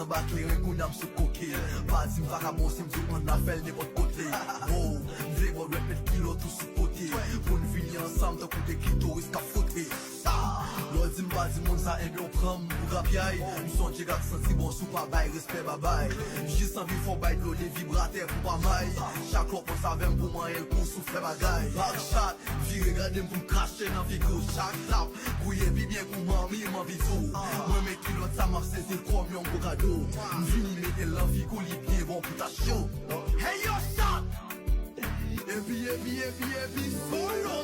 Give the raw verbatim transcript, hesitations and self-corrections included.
Anba kleren kounye a m sou koke. Pa di m vakabon si m di w ann afè l nenpòt kote. Oh, m vle bò dwèt met kilòt ou sou kote. Pou n vini ansanm tankou de klitoris k ap fwote. Lè w di m pa di moun sa, enben w pran m pou grapyay. M sonje k ap santi bon si w pa bay respè babay. M jis anvi fè w bay dlo de vibratè pou pa may. Chak lè w panse avè m pou manyen l pou w souflè bagay. Bak chat, vire gade m pou m krache nan figi w. Chak trap gouye pi byen kou manmi m anvi di w. Mwen men kilòt sa m ap sezi l kòm yon gwo kado. M vini mete l nan figi w, li byen bon pou tach yo. Hey yo chat! Epi, epi, epi, epi, solo!